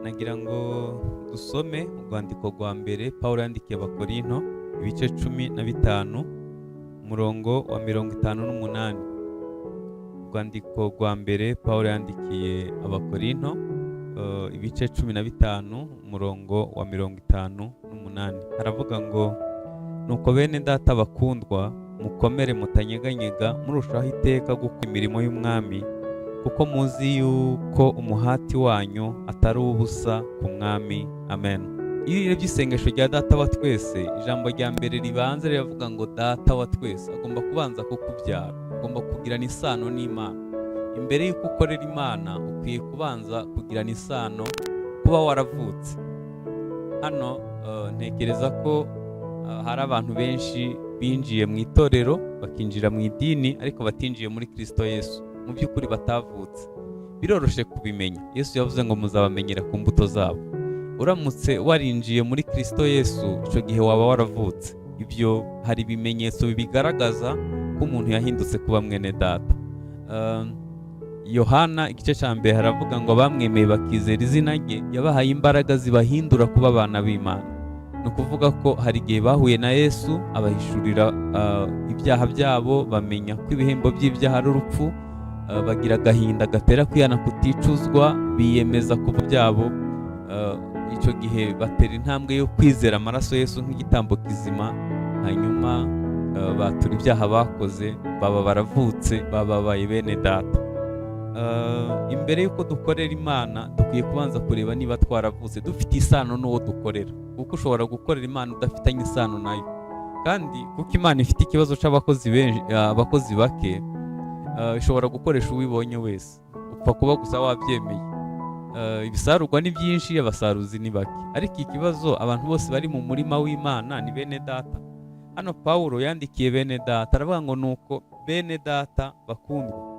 Nagira ngo dusome urwandiko rwa mbere Pawulo yandikiye Abakorinto, ibice 15, umurongo wa 58. Urwandiko rwa mbere Pawulo yandikiye Abakorinto, ibice 15, umurongo wa 58, haravuga ngo: "Nuko bene Data bakundwa, mukomere mutanyeganyega, murushaho iteka gukora imirimo y'Umwami, kuko muzi yuko umuhati wanyu atari uw'ubusa ku Mwami." Amen. Iyo urebye isengesho rya Data wa twese, ijambo rya mbere ribanza riravuga ngo Data wa twese agomba kubanza kukubyara, ugomba kugirana isano n'Imana. Imbere y'uko ukorera Imana, ukwiye kubanza kugirana isano, kuba waravutse. Hano ntekereza ko hari abantu benshi binjiye mu itorero, bakinjira mu idini, ariko batinjiye muri Kristo Yesu, mu by'ukuri batavutse. Biroroshye kubimenya. Yesu yavuze ngo muzabamenyera ku mbuto zabo. Uramutse warinjiye muri Kristo Yesu, icyo gihe waba waravutse. Ibyo hari ibimenyetso bibigaragaza ko umuntu yahindutse kuba mwene Data. Yohana igice cya mbere haravuga ngo abamwemeye bakizera izina rye, yabahaye imbaraga zibahindura kuba abana b'Imana. Ni ukuvuga ko hari igihe bahuye na Yesu, abahishurira ibyaha byabo, bamenya ko ibihembo by'ibyaha ari urupfu, bagira agahinda gatera kwihana kuticuzwa, biyemeza kuva byabo. Icyo gihe batera intambwe yo kwizera amaraso Yesu nk'igitambo kizima, hanyuma batura ibyaha bakoze, baba baravutse, bababaye bene Data. Imbere y'uko dukorera Imana, dukwiye kubanza kureba niba twaravutse, dufite isano n'uwo dukorera, kuko ushobora gukorera Imana udafitanye isano nayo. Kandi kuko Imana ifite ikibazo cy'abakozi benshi, abakozi bake, ishobora gukoresha uwibonye wese, upfa kuba gusa wabyemeye. Ibisarurwa ni byinshi, abasaruzi ni bake. Ariko ikibazo, abantu bose bari mu murima w'Imana ni bene Data? Hano Pawulo yandikiye bene Data, aravuga ngo nuko bene Data bakundwa.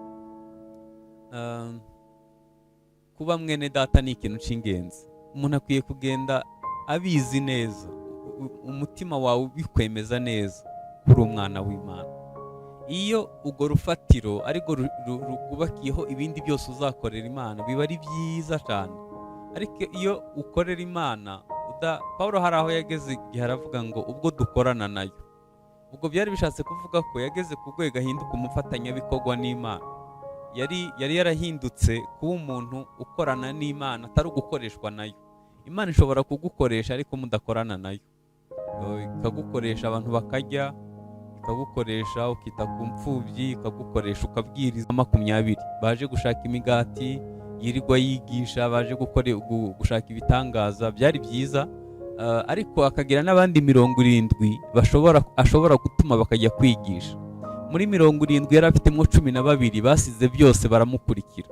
Kuba mwene Data ni ikintu cy'ingenzi. Umuntu akwiye kugenda abizi neza, umutima wawe ubikwemeza neza ko uri umwana w'Imana. Iyo urwo rufatiro ariko rwubakiyeho ibindi byose uzakorera Imana, biba ari byiza cyane. Ariko iyo ukorera Imana Pawulo hari aho yageze igihe aravuga ngo ubwo dukorana nayo. Ubwo byari bishatse kuvuga ko yageze ku rwego ahinduka umufatanyabikorwa n'Imana. Yari yarahindutse kuba umuntu ukorana n'Imana, atari ugukoreshwa nayo. Imana ishobora kugukoresha ariko mudakorana nayo. Ikagukoresha abantu bakarya, ikagukoresha ukita ku mfubyi, ikagukoresha ukabwiriza. 20 baje gushaka imigati, yirirwa yigisha, baje gushaka ibitangaza, byari byiza. Ariko akagira n'abandi 70 bashobora ashobora gutuma bakajya kwigisha. Muri 70 yari afitemo 12 basize byose baramukurikira.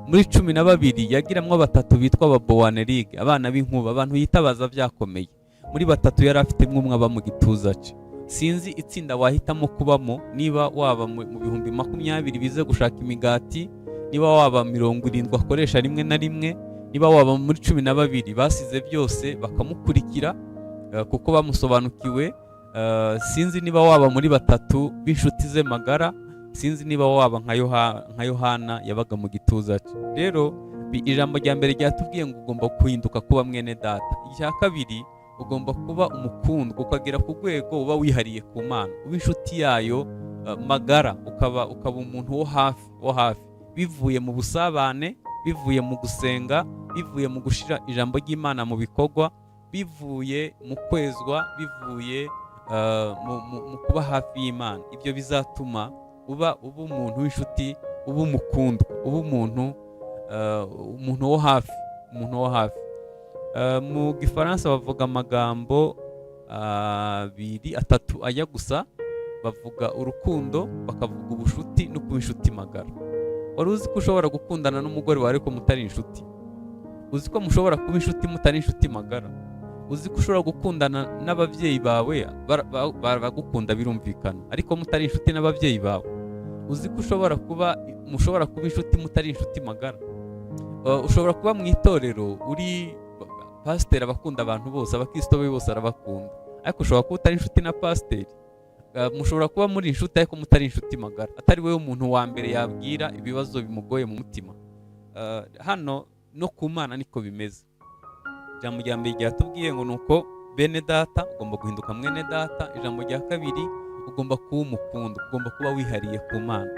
Muri 12 yagiramwo batatu bitwa ababowanerige, abana b'inkuba, abantu yitabaza byakomeye. Muri batatu yari afitemo umwe aba mu gituza cye. Sinzi itsinda wahitamo kubamo, niba waba mu 20,000 bize gushaka imigati, niba waba 70 akoresha rimwe na rimwe, niba waba muri 12 basize byose bakamukurikira kuko bamusobanukiwe. Sinzi niba waba muri batatu b'inshuti ze magara, sinzi niba waba nka Yohana yabaga mu gituza cye. Rero ijambo rya mbere ryatubwiye ngo ugomba guhinduka kuba mwene Data. Icya kabiri, ugomba kuba umukundwa, ukagera ku rwego uba wihariye ku Mana, uba inshuti yayo magara, ukaba umuntu wo hafi, bivuye mu busabane, bivuye mu gusenga, bivuye mu gushyira ijambo ry'Imana mu bikorwa, bivuye mu kwezwa, bivuye mu kuba hafi y'Imana. Ibyo bizatuma uba umuntu w'inshuti, uba umukundwa, uba umuntu wo hafi, umuntu wo hafi. Mu Gifaransa bavuga amagambo abiri, atatu ajya gusa. Bavuga urukundo, bakavuga ubushuti no kuba inshuti magara. Wari uzi ko ushobora gukundana n'umugore wawe ariko mutari inshuti? Uzi ko mushobora kuba inshuti mutari inshuti magara? Uzi ko ushobora gukundana n'ababyeyi bawe, baragukunda birumvikana, ariko mutari inshuti n'ababyeyi bawe? Uzi ko ushobora kuba mushobora kuba inshuti mutari inshuti magara? Ushobora kuba mu itorero uri pasiteri, abakunda abantu bose, abakristo be bose arabakunda, ariko ushobora kuba utari inshuti na pasiteri. Mushobora kuba muri inshuti ariko mutari inshuti magara, atari wowe umuntu wa mbere yabwira ibibazo bimugoye mu mutima. Hano no ku Mana niko bimeze. Ijambo rya mbere ryatubwiye ngo ni uko bene data, ugomba guhinduka mwene data. Ijambo rya kabiri, ugomba kuba umukundwa, ugomba kuba wihariye ku Mana.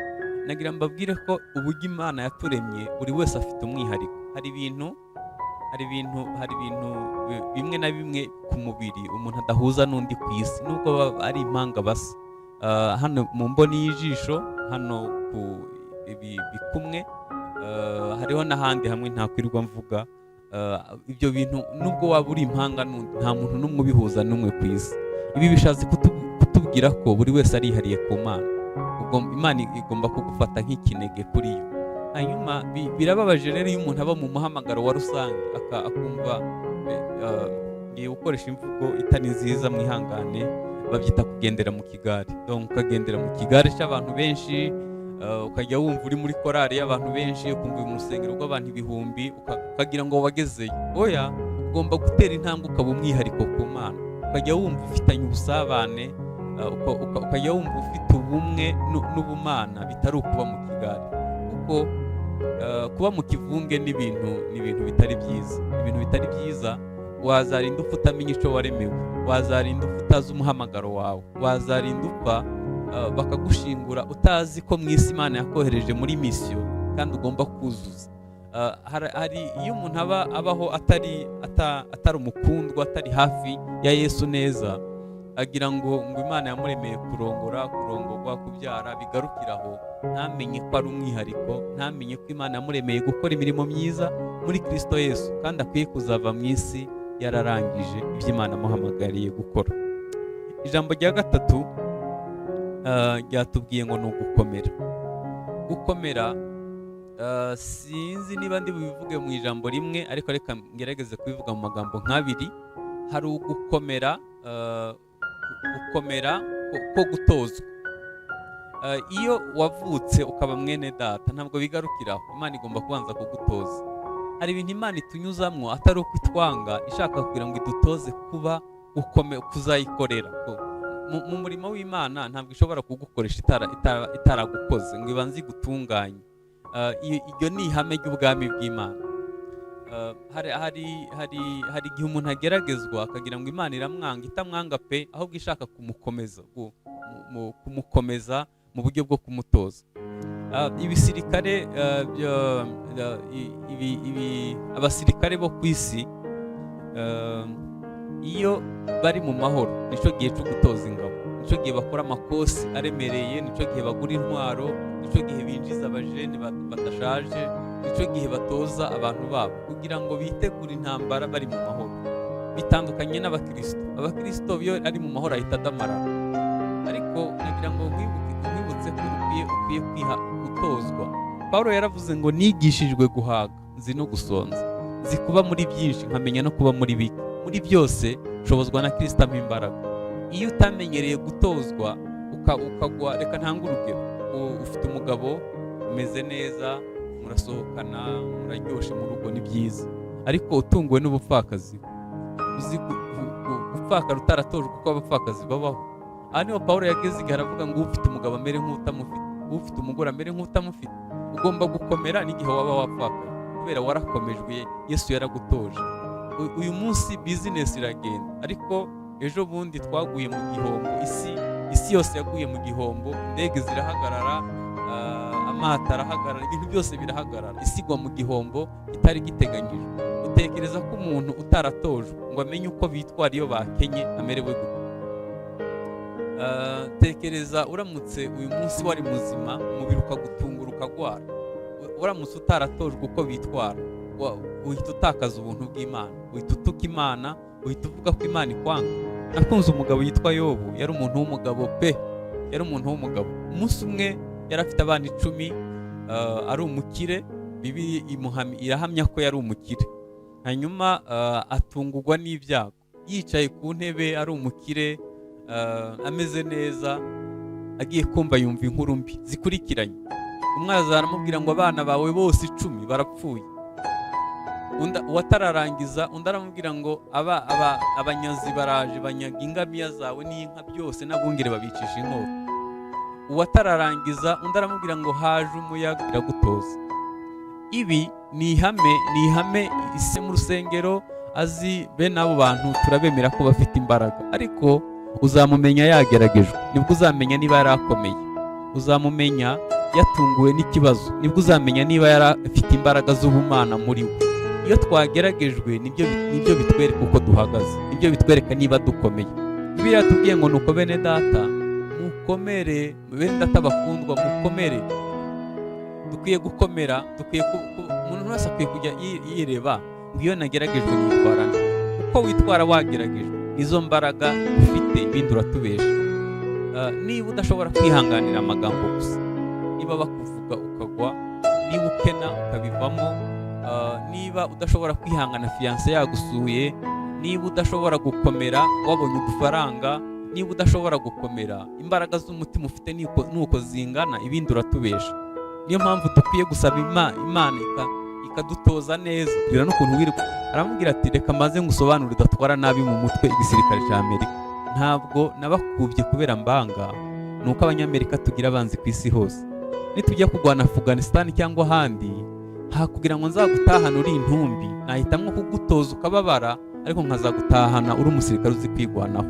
Nagira mbabwire ko uburyo Imana yaturemye, buri wese afite umwihariko. Hari ibintu bimwe na bimwe ku mubiri umuntu adahuza n'undi ku isi, nubwo baba ari impanga basa. Hano mu mboni y'ijisho, hano ku ibi bikumwe, hariho n'ahandi hamwe ntakwirwa mvuga. Ibyo bintu, nubwo waba uri impanga n'undi, nta muntu n'umwe ubihuza n'umwe ku isi. Ibi bishatse kutubwira ko buri wese arihariye ku Mana. Imana igomba kugufata nk'ikinege kuri yo. Hanyuma birababaje rero iyo umuntu aba mu muhamagaro wa rusange akumva, ngiye gukoresha imvugo itari nziza, mwihangane, babyita kugendera mu kigare. Donc ukagendera mu kigare cy'abantu benshi, ukajya wumva uri muri korali y'abantu benshi, ukumva uri mu rusengero rw'abantu ibihumbi, ukagira ngo wagezeyo. Oya, ugomba gutera intambwe ukaba umwihariko ku Mana, ukajya wumva ufitanye ubusabane, ukajya wumva ufite ubumwe n'ubumana, bitari ukuba mu kigare. Kuko kuba mu kivunge ni ibintu bitari byiza, ibintu bitari byiza. Wazarinda upfa utamenya icyo waremewe, wazarinda upfa utazi umuhamagaro wawe, wazarinda upfa bakagushingura utazi ko mu isi Imana yakohereje muri misiyo kandi ugomba kuzuza. Hari iyo umuntu aba abaho atari umukundwa, atari hafi ya Yesu neza, agira ngo Imana yamuremeye kurongora, kurongorwa, kubyara, bigarukira aho, ntamenye ko ari umwihariko, ntamenye ko Imana yamuremeye gukora imirimo myiza muri Kristo Yesu, kandi akwiye kuzava mu isi yararangije ibyo Imana amuhamagariye gukora. Ijambo rya gatatu ryatubwiye ngo ni ugukomera. Gukomera, sinzi niba ndi bubivuge mu ijambo rimwe, ariko reka ngerageze kubivuga mu magambo nk'abiri. Hari ugukomera, gukomera ko gutozwa. Iyo wavutse ukaba mwene data, ntabwo bigarukiraho, Imana igomba kubanza kugutoza. Hari ibintu Imana itunyuzamwo atari uko itwanga, ishaka kugira ngo idutoze kuba kuzayikorera. Mu murimo w'Imana ntabwo ishobora kugukoresha itaragukoze ngo ibanze igutunganye. Iryo ni ihame ry'ubwami bw'Imana. Hari igihe umuntu ageragezwa akagira ngo Imana iramwanga, itamwanga pe, ahubwo ishaka kumukomeza, kumukomeza mu buryo bwo kumutoza. Ibisirikare abasirikare bo ku isi, iyo bari mu mahoro, nicyo gihe cyo gutoza ingabo, nicyo gihe bakora amakosi aremereye, nicyo gihe bagura intwaro, nicyo gihe binjiza abajene badashaje, nicyo gihe batoza abantu babo kugira ngo bitegure intambara bari mu mahoro. Bitandukanye n'abakirisito. Abakirisito iyo ari mu mahoro ahita adamarara. Ariko nagira ngo nkwibutse ko ukwiye kwiha gutozwa. Paul yaravuze ngo: "Nigishijwe guhaga, nzi no gusonza, nzi kuba muri byinshi, nkamenya no kuba muri bike. Muri byose nshobozwa na Kristo ampa imbaraga." Iyo utamenyereye gutozwa ukagwa, reka ntange urugero. Ufite umugabo, umeze neza, murasohokana, muraryoshe mu rugo, ni byiza, ariko utunguwe n'ubupfakazi. Uzi gupfakara utaratojwe uko abapfakazi babaho? Aha niho Paul yageze igihe aravuga ngo: "Ufite umugabo amere nk'utamufite, ufite umugore amere nk'utamufite." Ugomba gukomera n'igihe waba wapfakaye, kubera warakomejwe, Yesu yaragutoje. Uyu munsi bizinesi iragenda, ariko ejo bundi twaguye mu gihombo, isi yose yaguye mu gihombo, indege zirahagarara, amato arahagarara, ibintu byose birahagarara, isi igwa mu gihombo kitari giteganyijwe. Utekereza ko umuntu utaratojwe ngo amenye uko bitwara iyo bakenye amerewe gute? Tekereza uramutse uyu munsi wari muzima, umubiri ukagutungura ukagwara, uramutse utaratojwe uko bitwara, uhita utakaza ubuntu bw'Imana, uhita utuka Imana, uhita uvuga ko Imana ikwanga. Nakunze umugabo yitwa Yobu. Yari umuntu w'umugabo pe, yari umuntu w'umugabo. Umunsi umwe yari afite abana 10, ari umukire. Bibiliya irahamya ko yari umukire. Hanyuma atungurwa n'ibyago yicaye ku ntebe, ari umukire, ameze neza, agiye kumva yumva inkuru mbi zikurikiranye. Umwe aramubwira ngo: "Abana bawe bose 10 barapfuye." Uwatararangiza, undi aramubwira ngo: aba abanyazi baraje banyaga ingamiya zawe n'inka byose, n'abungere babicisha inkota." Uwatararangiza, undi aramubwira ngo: "Haje umuyaga." Iragutoza. Ibi ni ihame, ni ihame isi mu rusengero. Azi bene abo bantu turabemera ko bafite imbaraga, ariko uzamumenya yageragejwe, nibwo uzamenya niba yari akomeye. Uzamumenya yatunguwe n'ikibazo, nibwo uzamenya niba yari afite imbaraga z'ubumana muri we. Iyo twageragejwe, nibyo bitwereka uko duhagaze, nibyo bitwereka niba dukomeye. Bibiliya yatubwiye ngo: "Nuko bene data mukomere, bene data bakundwa, mukomere." Dukwiye gukomera, dukwiye umuntu wese akwiye kujya yireba ngo: "Iyo nageragejwe nitwara nte?" Uko witwara wageragejwe, nizo mbaraga ufite, ibindi uratubesha. Niba udashobora kwihanganira amagambo gusa, niba bakuvuga ukagwa, niba ukena ukabivamo, niba udashobora kwihangana fiancé yagusuye, niba udashobora gukomera wabonye udufaranga, niba udashobora gukomera, imbaraga z'umutima ufite nuko zingana, ibindi uratubesha. Niyo mpamvu dukwiye gusaba Imana ikadutoza neza bwira n'ukuntu wirirwa. Aramubwira ati: "Reka maze ngusobanure udatwara nabi mu mutwe igisirikare cya Amerika. Ntabwo nabakubye kubera mbanga, ni uko Abanyamerika tugira abanzi ku isi hose. Nitujya kurwana Afghanistan cyangwa ahandi, hakugira ngo nzagutahane uri intumbi, nahitamwo kugutoza ukababara, ariko nkazagutahana uri umusirikare uzi kwigwanaho."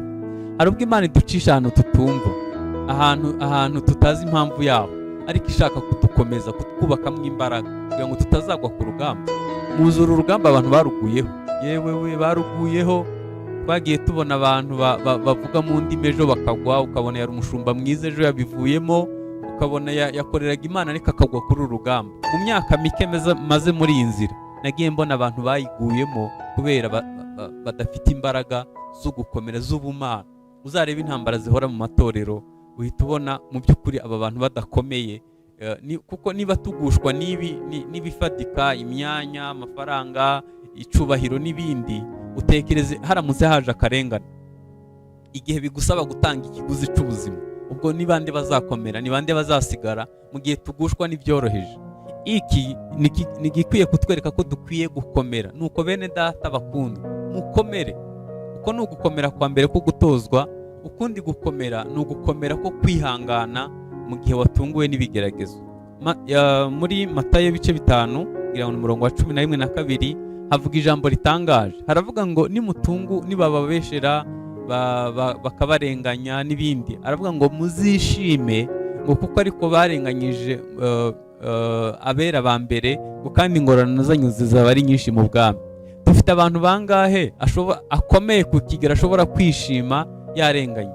Hari ubwo Imana iducisha ahantu tutumva, ahantu tutazi impamvu yaho, ariko ishaka kudukomeza, kutwubakamo imbaraga kugira ngo tutazagwa ku rugamba. Muzi uru rugamba abantu baruguyeho, yewe we, baruguyeho. Twagiye tubona abantu bavuga mu ndimi ejo bakagwa, ukabona yari umushumba mwiza ejo yabivuyemo, ukabona yakoreraga Imana ariko akagwa kuri uru rugamba. Mu myaka mike maze muri iyi nzira, nagiye mbona abantu bayiguyemo kubera badafite imbaraga zo gukomera z'ubumana. Uzarebe intambara zihora mu matorero, uhita ubona mu by'ukuri aba bantu badakomeye. Kuko niba tugushwa n'ibi n'ibifatika, imyanya, amafaranga, icubahiro n'ibindi, utekereze haramutse haje akarengane, igihe bigusaba gutanga ikiguzi cy'ubuzima, ubwo ni bande bazakomera? Ni bande bazasigara mu gihe tugushwa n'ibyoroheje? Iki ni igikwiye kutwereka ko dukwiye gukomera. Nuko bene data bakundwa, mukomere. Uko ni ugukomera kwa mbere ko gutozwa. Ukundi gukomera ni ugukomera ko kwihangana mu gihe watunguwe n'ibigeragezo. Muri Matayo ibice 5, kugira ngo ni umurongo wa 11 na 2, havuga ijambo ritangaje. Haravuga ngo nimutungu nibababeshera bakabarenganya n'ibindi, aravuga ngo muzishime, ngo kuko ariko barenganyije abera ba mbere, ngo kandi ingororano zanyu zizaba ari nyinshi mu bwami. Dufite abantu bangahe akomeye ku kigero ashobora kwishima yarenganye?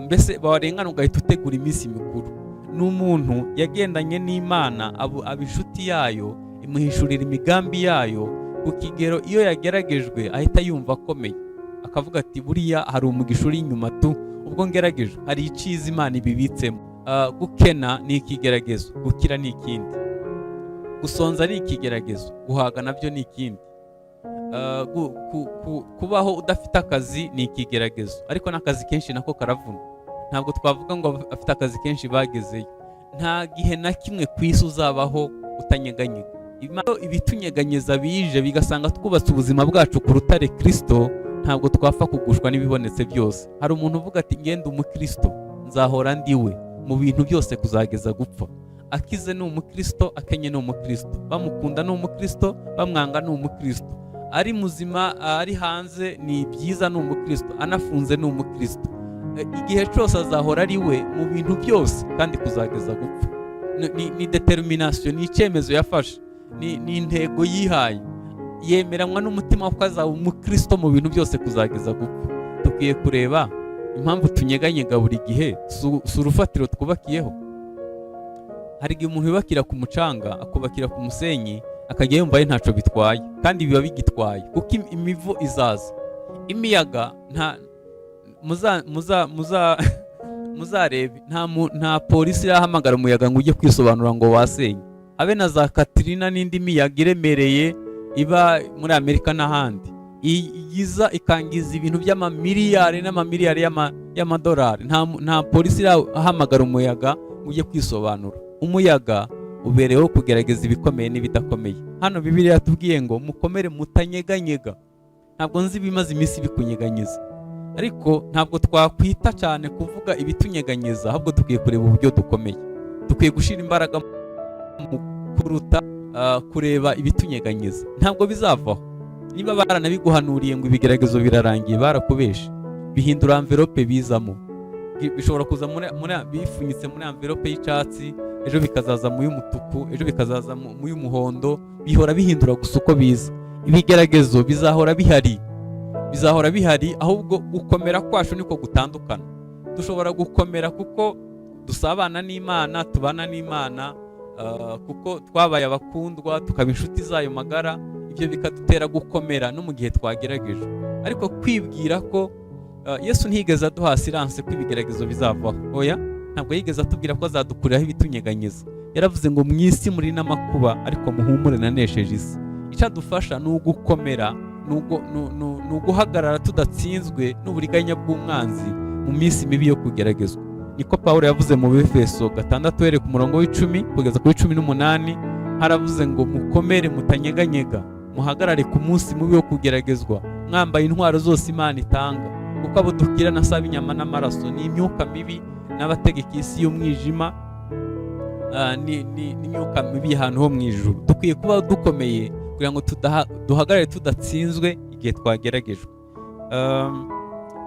Mbese barengana ugahita utegura iminsi mikuru? Ni umuntu yagendanye n'Imana, aba inshuti yayo, imuhishurira imigambi yayo ku kigero iyo yageragejwe ahita yumva akomeye, akavuga ati: "Buriya hari umugisha uri inyuma tu, ubwo ngeragejwe hari icyiza Imana ibibitsemo." Gukena ni ikigeragezo, gukira ni ikindi. Gusonza ni ikigeragezo, guhaga nabyo ni ikindi. Kubaho udafite akazi ni ikigeragezo, ariko n'akazi kenshi nako karavuna. Ntabwo twavuga ngo afite akazi kenshi bagezeyo. Nta gihe na kimwe ku isi uzabaho utanyeganyega. Ibitunyeganyeza bije bigasanga twubatse ubuzima bwacu ku rutare Kirisito, ntabwo twapfa kugushwa n'ibibonetse byose. Hari umuntu uvuga ati: "Ngende umukristo, nzahora ndiwe mu bintu byose kuzageza gupfa." Akize ni umukristo, akenye ni umukristo, bamukunda ni umukristo, bamwanga ni umukristo, ari muzima, ari hanze ni byiza ni umukristo, anafunze ni umukristo. Igihe cyose azahora ari we mu bintu byose kandi kuzageza gupfa. Ni determination, ni icyemezo yafashe, ni intego yihaye, yemeranywa n'umutima ko azaba umukristo mu bintu byose kuzageza gupfa. Dukwiye kureba impamvu tunyeganyega buri gihe, si urufatiro twubakiyeho. Hari igihe umuntu yubakira ku mucanga, akubakira ku musenyi, akajya yumva ye ntacyo bitwaye, kandi biba bigitwaye, kuko imivu izaza, imiyaga. Nta muza muza muza muzarebe, nta polisi irahamagara umuyaga ngo ujye kwisobanura ngo wasenye. Habe na za Katrina n'indi miyaga iremereye iba muri Amerika n'ahandi, iza ikangiza ibintu by'amamiliyari n'amamiliyari y'amadolari, nta polisi irahamagara umuyaga ngo ujye kwisobanura. Umuyaga ubereyeho kugerageza ibikomeye n'ibidakomeye. Hano Bibiliya yatubwiye ngo mukomere mutanyeganyega. Ntabwo nzi ibimaze iminsi bikunyeganyeza, ariko ntabwo twakwita cyane kuvuga ibitunyeganyeza, ahubwo dukwiye kureba uburyo dukomeye. Dukwiye gushyira imbaraga mu kuruta kureba ibitunyeganyeza. Ntabwo bizavaho. Niba baranabiguhanuriye ngo ibigeragezo birarangiye, barakubeshe. Bihindura enveloppe bizamo. Bishobora kuza muri bifunyitse muri enveloppe y'icyatsi, ejo bikazaza mu y'umutuku, ejo bikazaza mu y'umuhondo. Bihora bihindura gusa uko biza. Ibigeragezo bizahora bihari, bizahora bihari. Ahubwo gukomera kwacu niko gutandukana. Dushobora gukomera kuko dusabana n'Imana, tubana n'Imana, kuko twabaye abakundwa, tukaba inshuti zayo magara. Ibyo bikadutera gukomera no mu gihe twagerageje. Ariko kwibwira ko Yesu ntiyigeze aduha assurance ko ibigeragezo bizavaho. Oya, ntabwo yigeze atubwira ko azadukuriraho ibitunyeganyeza. Yaravuze ngo: "Mu isi muri n'amakuba, ariko muhumure, nanesheje isi." Icyo adufasha ni ugukomera, ni uguhagarara tudatsinzwe n'uburiganya bw'umwanzi mu minsi mibi yo kugeragezwa. Niko Pawulo yavuze mu Befeso 6, uhereye ku murongo wa 10 kugeza kuri 18. Haravuze ngo: "Mukomere, mutanyeganyega, muhagarare ku munsi mubi wo kugeragezwa, mwambaye intwaro zose Imana itanga, kuko abo dukirana si ab'inyama n'amaraso, ni imyuka mibi n'abategeka isi y'umwijima, n'imyuka mibi ahantu ho mu ijuru." Dukwiye kuba dukomeye kugira ngo duhagarare tudatsinzwe igihe twageragejwe.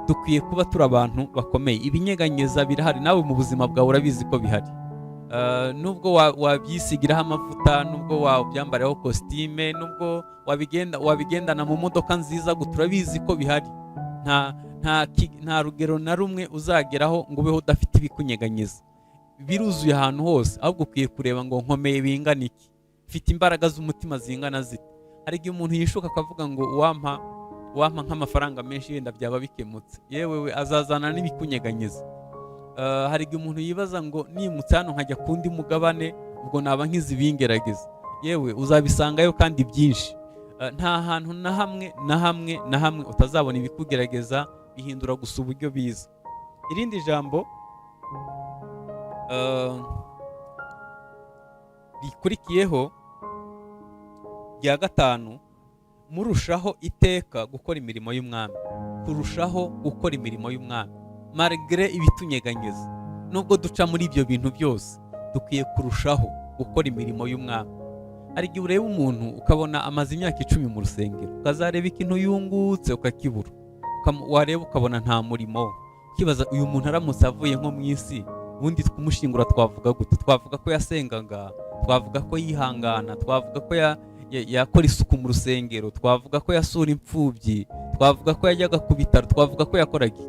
Dukwiye kuba turi abantu bakomeye. Ibinyeganyeza birahari, nawe mu buzima bwawe urabizi ko bihari. Nubwo wabyisigiraho amavuta, nubwo wabyambariraho kositime, nubwo wabigendana mu modoka nziza gusa, turabizi ko bihari. Nta rugero na rumwe uzageraho ngo ubeho udafite ibikunyeganyeza. Biruzuye ahantu hose. Ahubwo ukwiye kureba ngo: "Nkomeye bingana iki? Mfite imbaraga z'umutima zingana zite?" Hari igihe umuntu yishuka akavuga ngo: Uwampa nk'amafaranga menshi, yenda byaba bikemutse." Yewe we, azazana n'ibikunyeganyeza. Hari igihe umuntu yibaza ngo: "Nimutse hano nkajya ku wundi mugabane, ubwo naba nkizi ibingerageza." Yewe, uzabisangayo kandi byinshi. Nta hantu na hamwe, na hamwe, na hamwe utazabona ibikugerageza. Bihindura gusa uburyo biza. Irindi jambo rikurikiyeho rya gatanu: murushaho iteka gukora imirimo y'Umwami. Kurushaho gukora imirimo y'Umwami malgré ibitunyeganyeza. Nubwo duca muri ibyo bintu byose, dukwiye kurushaho gukora imirimo y'Umwami. Hari igihe ureba umuntu ukabona amaze imyaka 10 mu rusengero, ukazareba ikintu yungutse ukakibura. Wareba ukabona nta murimo, ukibaza: "Uyu muntu aramutse avuye nko mu isi, ubundi kumushingura twavuga gute? Twavuga ko yasengaga? Twavuga ko yihangana? Twavuga ko yakora isuku mu rusengero? Twavuga ko yasura imfubyi? Twavuga ko yajyaga ku bitaro? Twavuga ko yakoraga iki?"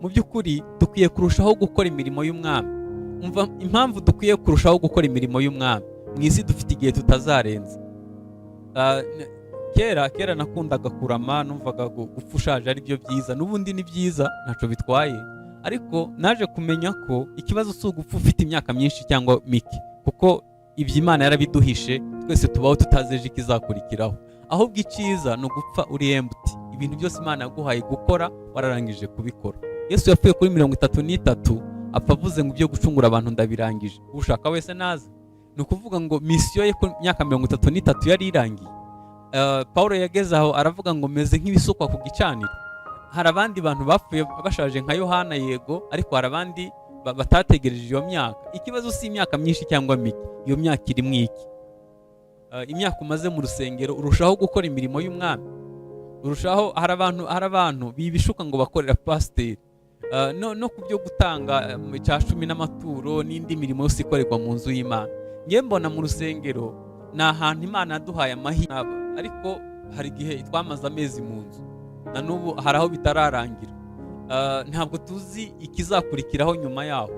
Mu by'ukuri dukwiye kurushaho gukora imirimo y'Umwami. Umva impamvu dukwiye kurushaho gukora imirimo y'Umwami: mu isi dufite igihe tutazarenza. Kera kera nakundaga kurama, numvaga gupfa ushaje ari byo byiza. N'ubundi ni byiza, ntacyo bitwaye. Ariko naje kumenya ko ikibazo si ugupfa ufite imyaka myinshi cyangwa mike, kuko ibyo Imana yarabiduhishe. Twese tubaho tutazi ejo ikizakurikiraho. Ahubwo icyiza ni ugupfa uri empty, ibintu byose Imana yaguhaye gukora wararangije kubikora. Yesu yapfuye kuri 33, apfa avuze ngo: "Ibyo gucungura abantu ndabirangije, ushaka wese naze." Ni ukuvuga ngo mission ye ku myaka 33 yari irangiye. Paul yageze aho aravuga ngo: "Meze nk'ibisukwa ku gicaniro." Hari abandi bantu bapfuye bashaje nka Yohana, yego, ariko hari abandi batategereje iyo myaka. Ikibazo si imyaka myinshi cyangwa mike. Iyo myaka irimo iki? Imyaka umaze mu rusengero, urushaho gukora imirimo y'Umwami? Urushaho? Hari abantu bibishuka ngo bakorera pasiteri. No ku byo gutanga icya cumi n'amaturo n'indi mirimo yose ikorerwa mu nzu y'Imana. Ngewe mbona mu rusengero ni ahantu Imana yaduhaye amahirwe, ariko hari igihe twamaze amezi mu nzu, na n'ubu hari aho bitararangira. Ntabwo tuzi ikizakurikiraho nyuma yaho.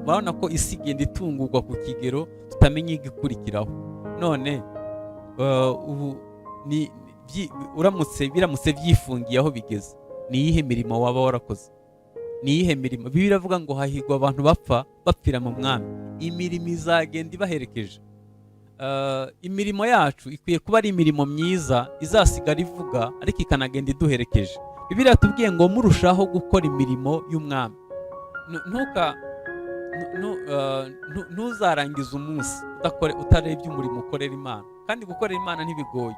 Urabona ko isi igenda itungurwa ku kigero tutamenya igikurikiraho. None ubu uramutse biramutse byifungiye aho bigeze, ni iyihe mirimo waba warakoze? Ni iyihe mirimo? Bibiliya iravuga ngo: "Hahirwa abantu bapfa bapfira mu Mwami, imirimo izagenda ibaherekeje." Imirimo yacu ikwiye kuba ari imirimo myiza izasigara ivuga, ariko ikanagenda iduherekeje. Bibiliya yatubwiye ngo: "Murushaho gukora imirimo y'Umwami." Ntuka ntuzarangize umunsi utarebye umurimo ukorera Imana. Kandi gukorera Imana ntibigoye.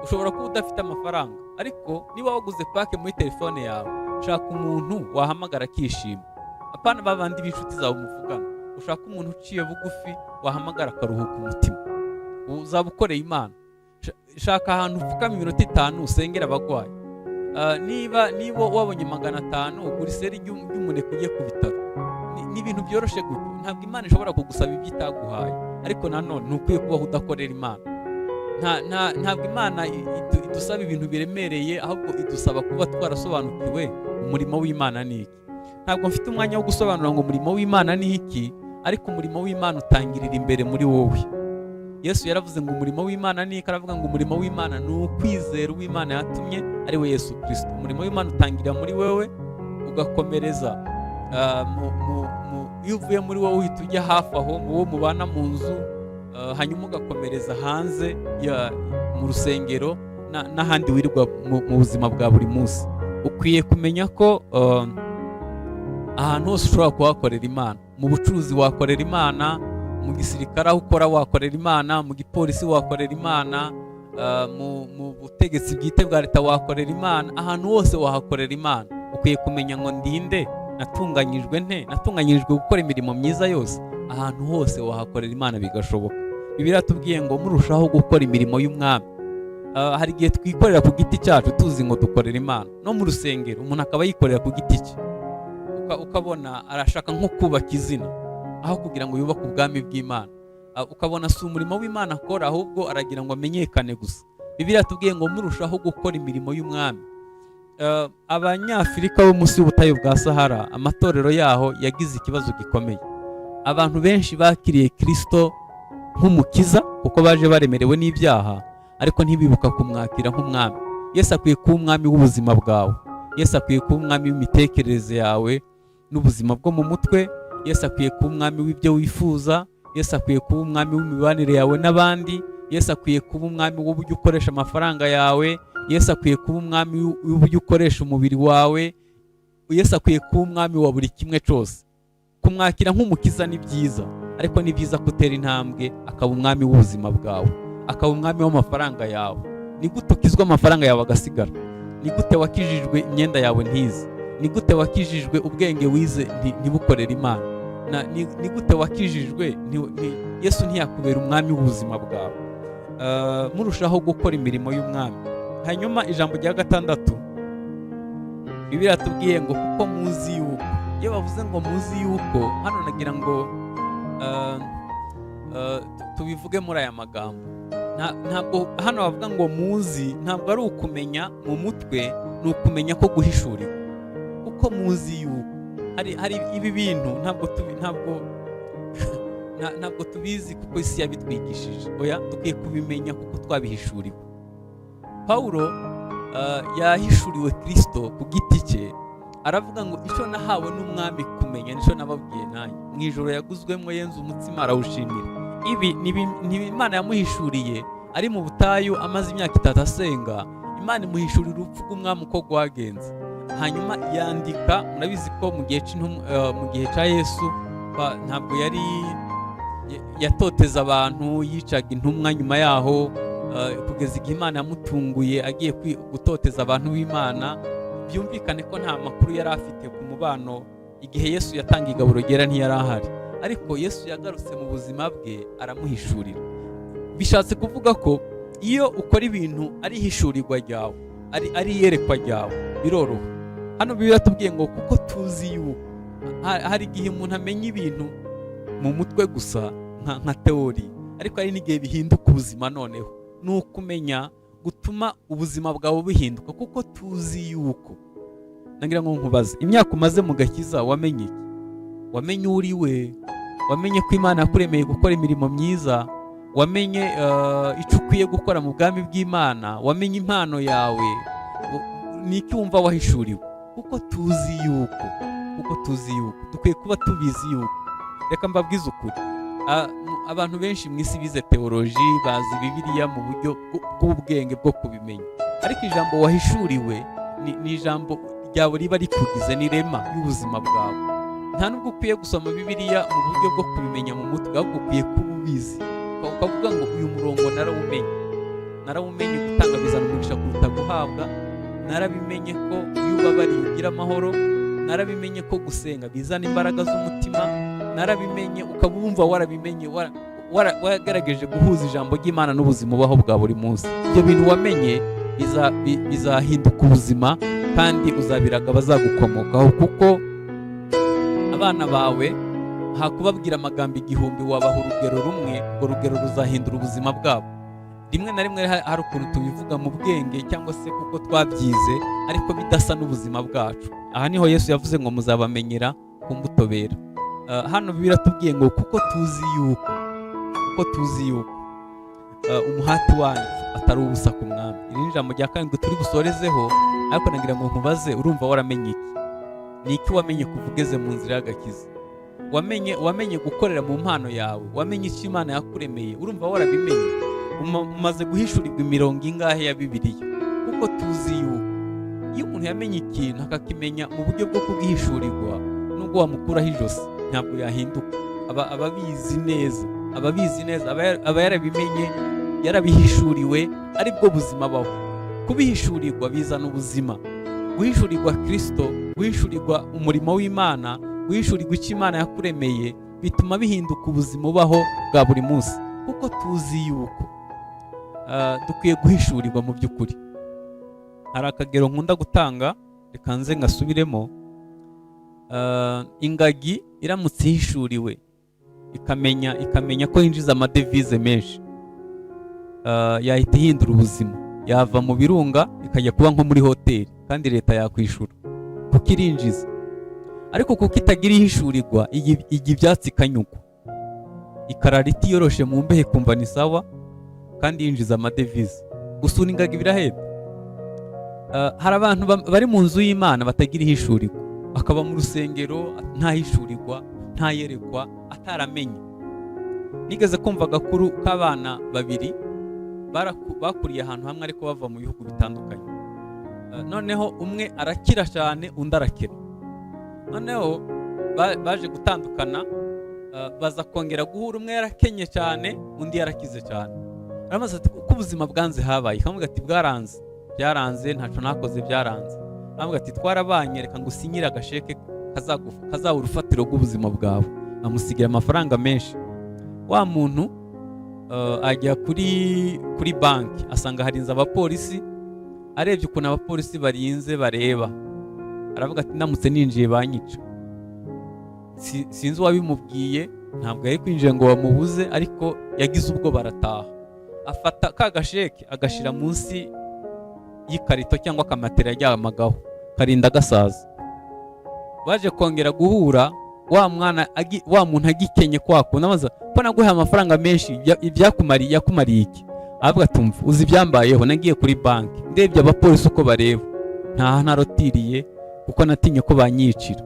Ushobora kuba udafite amafaranga, ariko niba waguze pack muri telefone yawe, shaka umuntu wahamagara akishima, apana ba bandi b'inshuti zawe muvugana. Ushaka umuntu uciye bugufi wahamagara akaruhuka umutima, uzaba ukoreye Imana. Shaka ahantu upfukama iminota 5 usengera abagwayi. Niba wabonye 500, ugura iseri ry'umuneke ujye ku bitaro. Ni ibintu byoroshe gutyo. Ntabwo Imana ishobora kugusaba ibyo itaguhaye, ariko nanone ntukwiye kubaho udakorera Imana. Ntabwo Imana idusaba ibintu biremereye, ahubwo idusaba kuba twarasobanukiwe umurimo w'Imana ni iki. Ntabwo mfite umwanya wo gusobanura ngo umurimo w'Imana ni iki, ariko umurimo w'Imana utangirira imbere muri wowe. Yesu yaravuze ngo umurimo w'Imana ni iki? Aravuga ngo umurimo w'Imana ni ukwizera uw'Imana yatumye, ari we Yesu Kirisito. Umurimo w'Imana utangirira muri wowe ugakomereza iyo uvuye muri wowe uhita ujya hafi aho mu wo mubana mu nzu, hanyuma ugakomereza hanze mu rusengero n'ahandi wirirwa mu buzima bwa buri munsi. Ukwiye kumenya ko ahantu hose ushobora kuhakorera Imana. Mu bucuruzi wakorera Imana, mu gisirikare aho ukora wakorera Imana, mu gipolisi wakorera Imana, mu butegetsi bwite bwa leta wakorera Imana. Ahantu hose wahakorera Imana. Ukwiye kumenya ngo ndinde, natunganyijwe nte, natunganyirijwe gukora imirimo myiza yose. Ahantu hose wahakorera Imana bigashoboka. Bibiliya tubwiye ngo murushaho gukora imirimo y'umwami. Hari igihe twikorera ku giti cyacu tuzi ngo dukorera Imana. No mu rusengero umuntu akaba yikorera ku giti cye, ukabona arashaka nko kubaka izina aho kugira ngo yubake ubwami bw'Imana. Ukabona si umurimo w'Imana akora, ahubwo aragira ngo amenyekane gusa. Bibiliya tubwiye ngo murushaho gukora imirimo y'umwami. Abanyafurika bo munsi y'ubutayu bwa Sahara, amatorero yaho yagize ikibazo gikomeye. Abantu benshi bakiriye Kirisito nk'umukiza kuko baje baremerewe n'ibyaha, ariko ntibibuka kumwakira nk'umwami. Yesu akwiye kuba umwami w'ubuzima bwawe. Yesu akwiye kuba umwami w'imitekerereze yawe n'ubuzima bwo mu mutwe. Yesu akwiye kuba umwami w'ibyo wifuza. Yesu akwiye kuba umwami w'imibanire yawe n'abandi. Yesu akwiye kuba umwami w'uburyo ukoresha amafaranga yawe. Yesu akwiye kuba umwami w'uburyo ukoresha umubiri wawe. Yesu akwiye kuba umwami wa buri kimwe cyose. Kumwakira nk'umukiza ni byiza, ariko ni byiza kutera intambwe akaba umwami w'ubuzima bwawe, akaba umwami w'amafaranga yawe. Ni gute ukizwa amafaranga yawe agasigara? Ni gute wakijijwe imyenda yawe ntize? Ni gute wakijijwe ubwenge wize ntibukorere Imana? Ni gute wakijijwe Yesu ntiyakubera umwami w'ubuzima bwawe? Murushaho gukora imirimo y'umwami. Hanyuma ijambo rya gatandatu, Bibiliya yatubwiye ngo kuko muzi yuko. Iyo bavuze ngo muzi yuko, hano nagira ngo tubivuge muri aya magambo. Ntabwo hano bavuga ngo muzi, ntabwo ari ukumenya mu mutwe, ni ukumenya ko guhishurirwa. Kuko muzi yuko hari ibi bintu ntabwo tubizi kuko isi yabitwigishije. Oya, dukwiye kubimenya kuko twabihishuriwe. Pawulo yahishuriwe Kirisito ku giti cye, aravuga ngo icyo nahawe n'umwami kumenya nicyo nababwiye nanjye. Mu ijoro yaguzwemo yenze umutsima arawushimira. Ibi ni Imana yamuhishuriye ari mu butayu, amaze imyaka 3 asenga. Imana imuhishurira urupfu rw'umwami uko rwagenze, hanyuma yandika. Murabizi ko mu gihe cya Yesu ntabwo yari yatoteza abantu, yicaga intumwa. Nyuma yaho kugeza igihe Imana yamutunguye agiye gutoteza abantu b'Imana. Byumvikane ko nta makuru yari afite ku mubano. Igihe Yesu yatanga igaburo ryera ntiyari ahari, ariko Yesu yagarutse mu buzima bwe aramuhishurira. Bishatse kuvuga ko iyo ukora ibintu ari ihishurirwa ryawe, ari iyerekwa ryawe, biroroha. Hano Bibiliya tubwiye ngo kuko tuzi yuko. Hari igihe umuntu amenya ibintu mu mutwe gusa nka théorie, ariko hari n'igihe bihinduka ubuzima. Noneho ni ukumenya gutuma ubuzima bwawe buhinduka. Kuko tuzi yuko. Nagira ngo nkubaze, imyaka umaze mu gakiza wamenye iki? Wamenye uri we? Wamenye ko Imana yakuremeye gukora imirimo myiza? Wamenye icyo ukwiye gukora mu bwami bw'Imana? Wamenye impano yawe? Ni iki wumva wahishuriwe? Kuko tuzi yuko, kuko tuzi yuko, dukwiye kuba tubizi yuko. Reka mbabwize ukuri. Abantu benshi mu isi bize théologie, bazi Bibiliya mu buryo bw'ubwenge bwo kubimenya, ariko ijambo wahishuriwe ni ijambo ryawe riba rikugize, ni rema y'ubuzima bwawe. Nta nubwo ukwiye gusoma Bibiliya mu buryo bwo kubimenya mu mutwe, ahubwo ukwiye kuba ubizi, ukavuga ngo uyu murongo narawumenye, narawumenye. Gutanga bizana umugisha kuruta guhabwa. Narabimenye ko iyo ubabariye ugira amahoro. Narabimenye ko gusenga bizana imbaraga z'umutima. Narabimenye, ukaba wumva warabimenye. Wagerageje guhuza ijambo ry'Imana n'ubuzima ubaho bwa buri munsi, ibyo bintu wamenye bizahinduka ubuzima, kandi uzabiraga abazagukomokaho, kuko abana bawe hakubabwira amagambo 1000, wabaha urugero rumwe, urwo rugero ruzahindura ubuzima bwabo. Rimwe na rimwe hari ukuntu tubivuga mu bwenge cyangwa se kuko twabyize, ariko bidasa n'ubuzima bwacu. Aha niho Yesu yavuze ngo muzabamenyera ku mbuto bera. Hano biratubwiye ngo kuko tuzi yuko umuhati wanyu atari ubusa ku Mwami. Iri ni ijambo rya karindwi turi busorezeho, ariko nagira ngo nkubaze: urumva waramenye iki? Ni iki wamenye kuva ugeze mu nzira y'agakiza? Wamenye gukorera mu mpano yawe? Wamenye icyo Imana yakuremeye? Urumva warabimenye? Umaze guhishurirwa imirongo ingahe ya Bibiliya? Kuko tuzi yuko iyo umuntu yamenye ikintu, akakimenya mu buryo bwo kubwihishurirwa, nubwo wamukuraho ijosi ntabwo yahinduka. Aba abizi neza, aba abizi neza, aba yarabimenye, yarabihishuriwe, aribwo buzima abaho. Kubihishurirwa bizana ubuzima. Guhishurirwa Kirisito, guhishurirwa umurimo w'Imana, guhishurirwa icyo Imana yakuremeye, bituma bihinduka ubuzima ubaho bwa buri munsi. Kuko tuzi yuko dukwiye guhishurirwa mu by'ukuri. Hari akagero nkunda gutanga, reka nze ngasubiremo. Ingagi iramutse ihishuriwe, ikamenya ko yinjiza amadevize menshi, yahita ihindura ubuzima, yava mu birunga ikajya kuba nko muri hoteli, kandi leta yakwishura kuko irinjiza. Ariko kuko itagira ihishurirwa, ijya ibyatsi ikanyugwa, ikarara itiyoroshe mu mbeho, ikumva ni sawa, kandi yinjiza amadevize. Gusura ingagi birahenda. Hari abantu bari mu nzu y'Imana batagira ihishurirwa, akaba mu rusengero ntahishurirwa, ntayerekwa, ataramenye. Nigeze kumva agakuru k'abana babiri bakuriye ahantu hamwe, ariko bava mu bihugu bitandukanye. Noneho umwe arakira cyane, undi arakena. Noneho baje gutandukana, baza kongera guhura, umwe yarakenye cyane, undi yarakize cyane. Aramubaza ati: "Uko ubuzima bwanze habaye?" Akamubwira ati: "Bwaranze, byaranze, ntacyo nakoze, byaranze." Aramubaza ati: "Twarabanye, reka ngusinyire agasheke kazaba urufatiro rw'ubuzima bwawe." Amusigira amafaranga menshi. Wa muntu ajya kuri banki, asanga harinze abapolisi. Arebye ukuntu abapolisi barinze bareba, aravuga ati: "Ndamutse ninjiye banyica." Sinzi uwabimubwiye, ntabwo yari kwinjira ngo bamubuze, ariko yagize ubwo barataha. Afata ka gasheke agashyira munsi y'ikarito cyangwa akamatera yaryamagaho, karinda gasaza. Baje kongera guhura, wa mwana wa muntu agikenye kwa kundi. Amaze ko naguhaye amafaranga menshi, ibyakumariye yakumariye iki? Aravuga ati: "Umva, uzi ibyambayeho? Nagiye kuri banki, ndebye abapolisi uko bareba, ntaha ntarotiriye kuko natinye ko banyicira."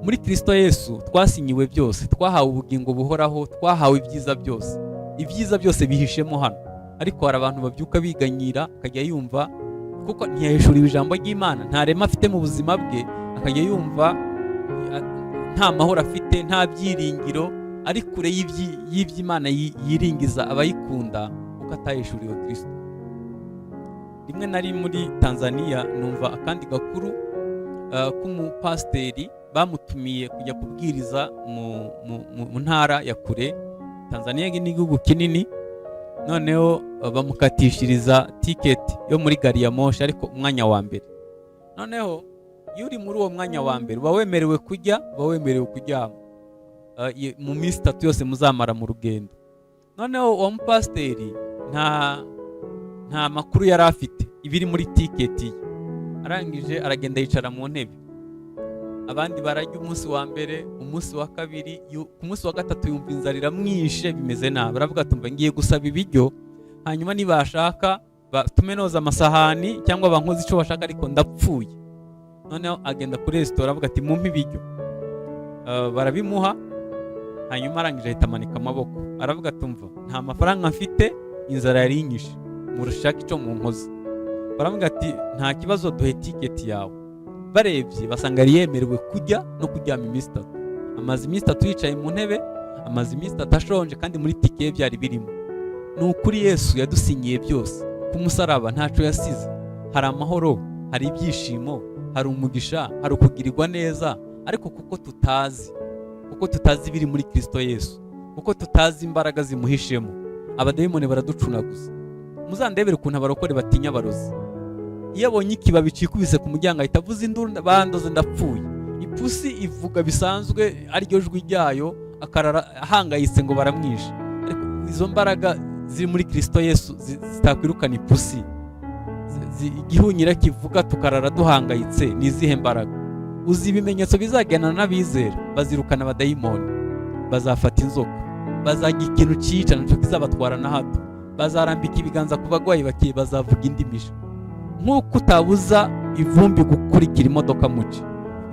Muri Kirisito Yesu twasinyiwe byose, twahawe ubugingo buhoraho, twahawe ibyiza byose. Ibyiza byose bihishemo hano, ariko hari abantu babyuka biganyira, akajya yumva kuko ntiyahishuriwe ijambo ry'Imana, nta rema afite mu buzima bwe, akajya yumva nta mahoro afite, nta byiringiro, ari kure y'iby'Imana yiringiza abayikunda, kuko atahishuriwe Kirisito. Rimwe nari muri Tanzania, numva akandi gakuru k'umupasiteri bamutumiye kujya kubwiriza mu ntara ya kure. Tanzania ni igihugu kinini. Noneho bamukatishiriza tiketi yo muri gari ya moshi, ariko umwanya wa mbere. Noneho iyo uri muri uwo mwanya wa mbere, uba wemerewe kujya, uba wemerewe kuryama mu minsi 3 yose muzamara mu rugendo. Noneho uwo mupasiteri nta makuru yari afite ibiri muri tiketi ye. Arangije aragenda yicara mu ntebe, abandi barajya umunsi wa mbere, umunsi wa kabiri, ku munsi wa gatatu yumva inzara iramwishe, bimeze nabi. Aravuga ati: "Umva, ngiye gusaba ibiryo, hanyuma nibashaka batume noza amasahani cyangwa bankoze icyo bashaka, ariko ndapfuye." Noneho agenda kuri resitora, avuga ati: "Mumpe ibiryo." Barabimuha. Hanyuma arangije ahita amanika amaboko, aravuga ati: "Umva, nta mafaranga mfite, inzara yari inyishe, murushake icyo munkoze." Baravuga ati: "Nta kibazo, duhe tiketi yawe." Barebye basanga yari yemerewe kujya no kuryama iminsi 3. Amaze iminsi 3 yicaye mu ntebe, amaze iminsi 3 ashonje, kandi muri tike ye byari birimo. Ni ukuri, Yesu yadusinyiye byose ku musaraba, ntacyo yasize. Hari amahoro, hari ibyishimo, hari umugisha, hari ukugirirwa neza, ariko kuko tutazi ibiri muri Kristo Yesu. Kuko tutazi imbaraga zimuhishemo, abadayimoni baraducunaguza. Muzandebere ukuntu abarokore batinya abarozi. Iyo abonye ikibabi cikubise ku muryango, ahita avuza induru: "Bandoze, ndapfuye!" Ipusi ivuga bisanzwe, ariryo jwi ryayo, akarara ahangayitse ngo baramwishe. Ariko izo mbaraga ziri muri Kirisito Yesu zitakwirukana ipusi, igihunyira kivuga tukarara duhangayitse, ni izihe mbaraga? Uzi ibimenyetso bizagendana n'abizera? Bazirukana abadayimoni, bazafata inzoka, bazajya ikintu cyica nacyo kizabatwara na hato, bazarambika ibiganza ku bagwayi bakeye, bazavuga indimi. Nk'uko utabuza ivumbi gukurikira imodoka muci,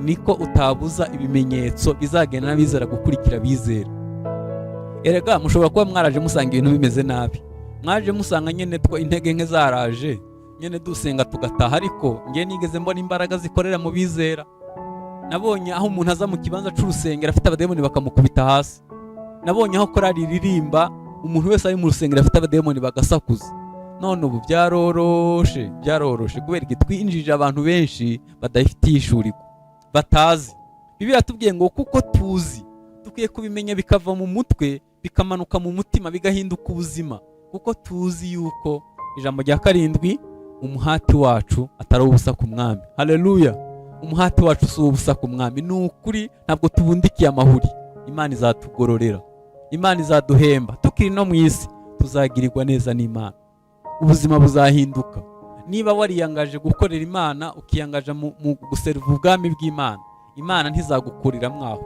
niko utabuza ibimenyetso bizagenda n'abizera gukurikira abizera. Erega mushobora kuba mwaraje musanga ibintu bimeze nabi, mwaje musanga nyine two intege nke zaraje, nyine dusenga tugataha. Ariko ngewe nigeze mbona imbaraga zikorera mu bizera. Nabonye aho umuntu aza mu kibanza c'urusengero afite abadayimoni, bakamukubita hasi. Nabonye aho korali iririmba, umuntu wese ari mu rusengero afite abadayimoni bagasakuza. None ubu byaroroshe, byaroroshe kubera iki? Twinjije abantu benshi badafitiye ishurirwa, batazi. Bibiliya yatubwiye ngo kuko tuzi, dukwiye kubimenya, bikava mu mutwe bikamanuka mu mutima, bigahinduka ubuzima. Kuko tuzi yuko, ijambo rya karindwi, umuhati wacu atari ubusa ku Mwami. Haleluya! Umuhati wacu si ubusa ku Mwami. Ni ukuri, ntabwo tubundikiye amahuri. Imana izatugororera, Imana izaduhemba. Tukiri no mu isi tuzagirirwa neza n'Imana, ubuzima buzahinduka. Niba wariyangaje gukorera Imana, ukiyangaje mu guseriva ubwami bw'Imana, Imana ntizagukurira mwaho.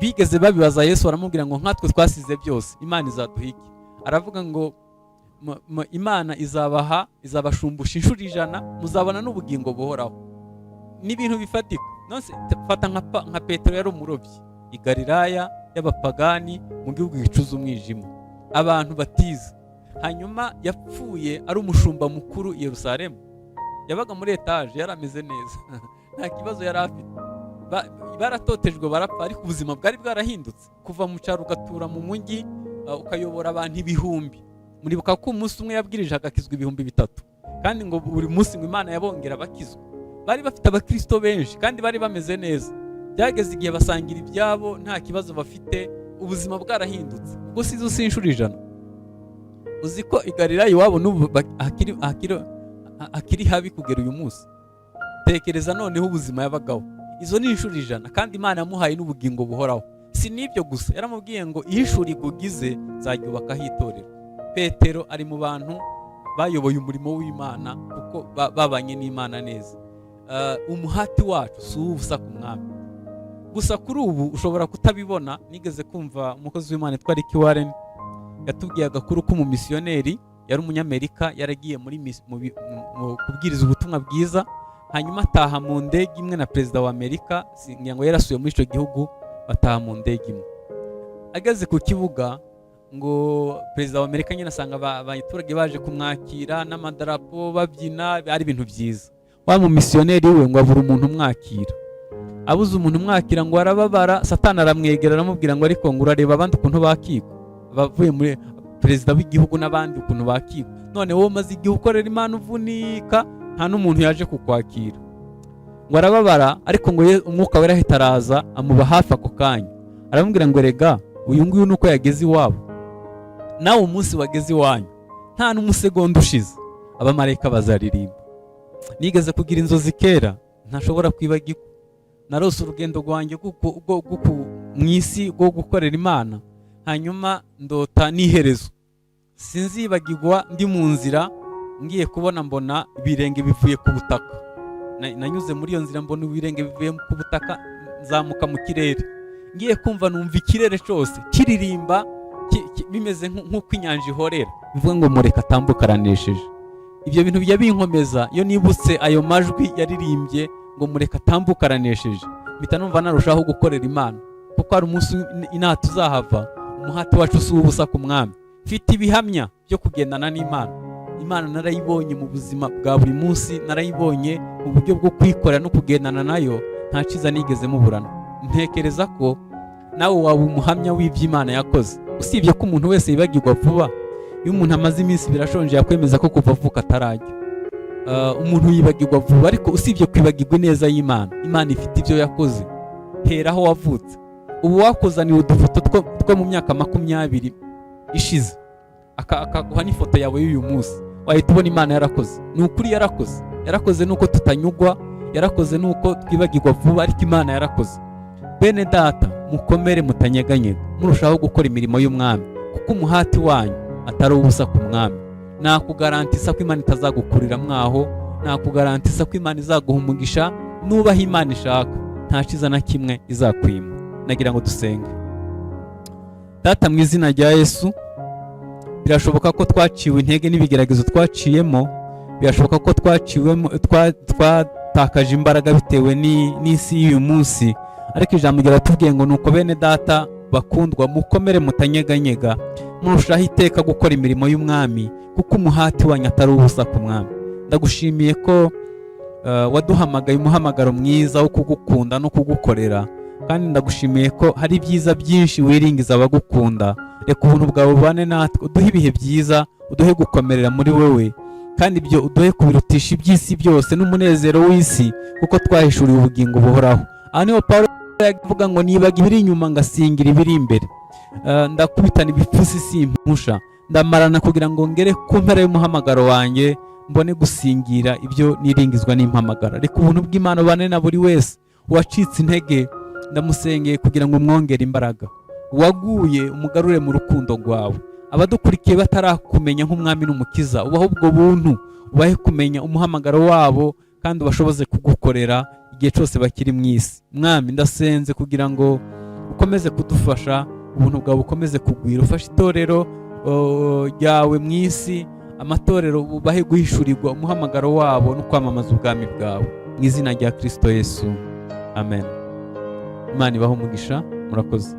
Bigeze babibaza Yesu, baramubwira ngo: "Nkatwe twasize byose, Imana izaduha iki?" Aravuga ngo: "Imana izabaha, izabashumbusha inshuro 100, muzabona n'ubugingo buhoraho." Ni ibintu bifatika. Nonse fata nka Petero, yari umurobyi i Galilaya y'abapagani, mu gihugu gicuza umwijima, abantu batize. Hanyuma yapfuye ari umushumba mukuru i Yerusalemu, yabaga muri etaje, yari ameze neza, nta kibazo yari afite. Baratotejwe barapfa, ariko ubuzima bwari bwarahindutse. Kuva mu cyaro ugatura mu mujyi, ukayobora abantu ibihumbi. Muribuka ko umunsi umwe yabwirije agakizwa 3000, kandi ngo buri munsi ngo Imana yabongera bakizwa. Bari bafite abakristo benshi kandi bari bameze neza. Byageze igihe basangira ibyabo, nta kibazo bafite, ubuzima bwarahindutse. Ubwo si zo si inshuro 100? Uzi ko i Galilaya iwabo n'ubu hakiri habi kugera uyu munsi? Tekereza noneho ubuzima yabagaho. Izo ni inshuro 100, kandi Imana yamuhaye n'ubugingo buhoraho. Si n'ibyo gusa, yaramubwiye ngo: "Ihishuri ugize, nzaryubakaho itorero." Petero ari mu bantu bayoboye umurimo w'Imana, kuko babanye n'Imana neza. Umuhati wacu si uw'ubusa ku Mwami. Gusa kuri ubu ushobora kutabibona. Nigeze kumva umukozi w'Imana witwa Rick Warren yatubwiye agakuru k'umumisiyoneri, yari umunyamerika, yaragiye muri mis- mu bi- mu- mu kubwiriza ubutumwa bwiza, hanyuma ataha mu ndege imwe na perezida wa Amerika. Ngira ngo yarasuye muri icyo gihugu, bataha mu ndege imwe. Ageze ku kibuga, ngo perezida wa Amerika nyine asanga abaturage baje kumwakira n'amadarapo, babyina, ari ibintu byiza. Wa mumisiyoneri we ngo abura umuntu umwakira. Abuze umuntu umwakira, ngo arababara. Satani aramwegera, aramubwira ngo: "Ariko ngo urareba abandi ukuntu bakigwa, abavuye muri perezida w'igihugu n'abandi ukuntu bakigwa, none wowe umaze igihe ukorera Imana, uvunika, nta n'umuntu yaje kukwakira." Ngo arababara, ariko ngo Umwuka Wera ahita araza amuba hafi ako kanya, aramubwira ngo: "Rega uyu nguyu nuko yageze iwabo, nawe umunsi wageze iwanyu, nta n'umusegonda ushize, abamarayika bazaririmba." Nigeze kugira inzozi kera ntashobora kwibagirwa. Narose urugendo rwanjye rwo mu isi rwo gukorera Imana, hanyuma ndota n'iherezo. Sinzibagirwa, ndi mu nzira ngiye kubona mbona ibirenge bivuye ku butaka. Nanyuze muri iyo nzira, mbona ibirenge bivuye ku butaka, nzamuka mu kirere. Ngiye kumva numva ikirere cyose kiririmba, bimeze nk'uko inyanja ihorera, bivuga ngo: "Mureka atambuka, aranesheje." Ibyo bintu bijya binkomeza iyo nibutse ayo majwi yaririmbye ngo: "Mureka atambuka, aranesheje." Mpita numva narushaho gukorera Imana, kuko hari umunsi inaha tuzahava. Umuhati wacu si uw'ubusa ku Mwami. Mfite ibihamya byo kugendana n'Imana. Imana narayibonye mu buzima bwa buri munsi, narayibonye mu buryo bwo kwikorera no kugendana nayo, nta cyiza nigeze muburana. Ntekereza ko nawe waba umuhamya w'iby'Imana yakoze, usibye ko umuntu wese yibagirwa vuba. Iyo umuntu amaze iminsi 2 ashonje, yakwemeza ko kuva avuka atarajya. Umuntu yibagirwa vuba, ariko usibye kwibagirwa ineza y'Imana, Imana ifite ibyo yakoze. Hera aho wavutse. Ubu wakuzaniye udufoto two mu myaka 20 ishize, akaguha n'ifoto yawe y'uyu munsi, wahita ubona Imana yarakoze. Ni ukuri yarakoze. Yarakoze nuko tutanyugwa, yarakoze nuko twibagirwa vuba, ariko Imana yarakoze. Bene data, mukomere mutanyeganyega, murushaho gukora imirimo y'Umwami, kuko umuhati wanyu atari ubusa ku Mwami. Nakugarantisa ko Imana itazagukurira mwaho, nakugarantisa ko Imana izaguha umugisha. Nubaho Imana ishaka, nta cyiza na kimwe izakwima. Nagira ngo dusenge. Data, mu izina rya Yesu, birashoboka ko twaciwe intege n'ibigeragezo twaciyemo, birashoboka ko twaciwemo, twatakaje imbaraga bitewe n'isi y'uyu munsi, ariko ijambo riratubwiye ngo: "Nuko bene data bakundwa, mukomere mutanyeganyega, murushaho iteka gukora imirimo y'Umwami, kuko umuhati wanyu atari ubusa ku Mwami." Ndagushimiye ko waduhamagaye umuhamagaro mwiza wo kugukunda no kugukorera, kandi ndagushimiye ko hari ibyiza byinshi wiringiza abagukunda. Reka ubuntu bwawe bubane natwe, uduhe ibihe byiza, uduhe gukomerera muri wowe, kandi ibyo uduhe kubirutisha iby'isi byose n'umunezero w'isi, kuko twahishuriwe ubugingo buhoraho. Aha niho Paul yavuga ngo: "Nibaga ibiri inyuma ngasingira ibiri imbere. Ndakubitana ibipfusi simpusha, ndamarana kugira ngo ngere ku mpera y'umuhamagaro wanjye, mbone gusingira ibyo niringizwa n'impamagara." Reka ubuntu bw'Imana bubane na buri wese. Uwacitse intege, ndamusengeye kugira ngo umwongere imbaraga. Uwaguye, umugarure mu rukundo rwawe. Abadukurikiye batarakumenya nk'Umwami n'Umukiza, ubahe ubwo buntu, ubahe kumenya umuhamagaro wabo, kandi ubashoboze kugukorera igihe cyose bakiri mu isi. Mwami, ndasenze kugira ngo ukomeze kudufasha, ubuntu bwawe bukomeze kugwira, ufashe itorero ryawe mu isi, amatorero, ubahe guhishurirwa umuhamagaro wabo no kwamamaza ubwami bwawe. Mu izina rya Kirisito Yesu, amen. Imana ibahe umugisha. Murakoze.